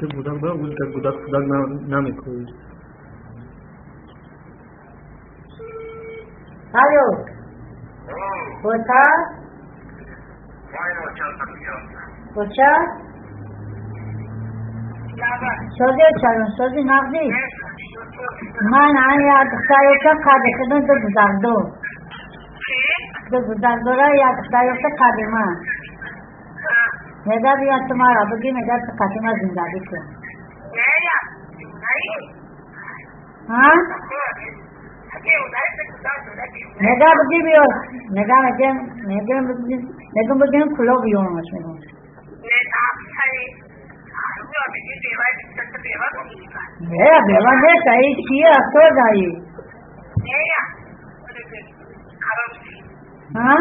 Гудак да, гудак гудак гудак намекӯи. Алло. Бота? Боша? Сози чарон, сози нағзи? Ман ан як духтар ёфтам, қадри худам ду гузардо. Ду гузардора як духтар ёфта қадри ман. Мега бия ту маро бигӣ, мега ту қадри ман зиндагӣ кун. Ҳа? Мега бигӣ биё, мега мегем, мегем мегум бигем куло биёмаш мегум. Не, бева нест, аи чия содаи? Ҳа?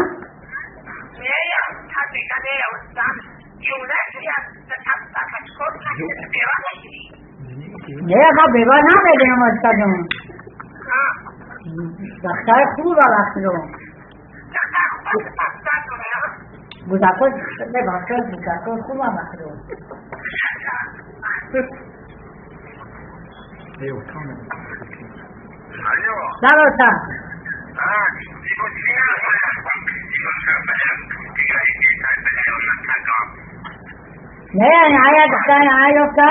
Не, ма бева намедонам аз кадом. Духтари хуба вақтро. Гузакҳо мебахшад, гузакҳо хуба вақтро. Салота. Не, ая духтари ая ёфта?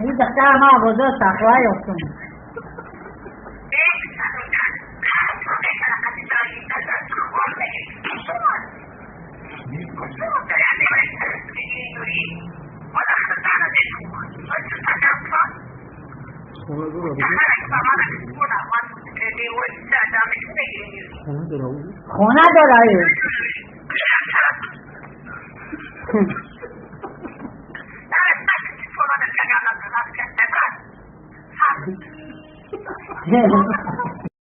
Ин духтар ма бозор тақва ёфтум. Хона дора ӯ.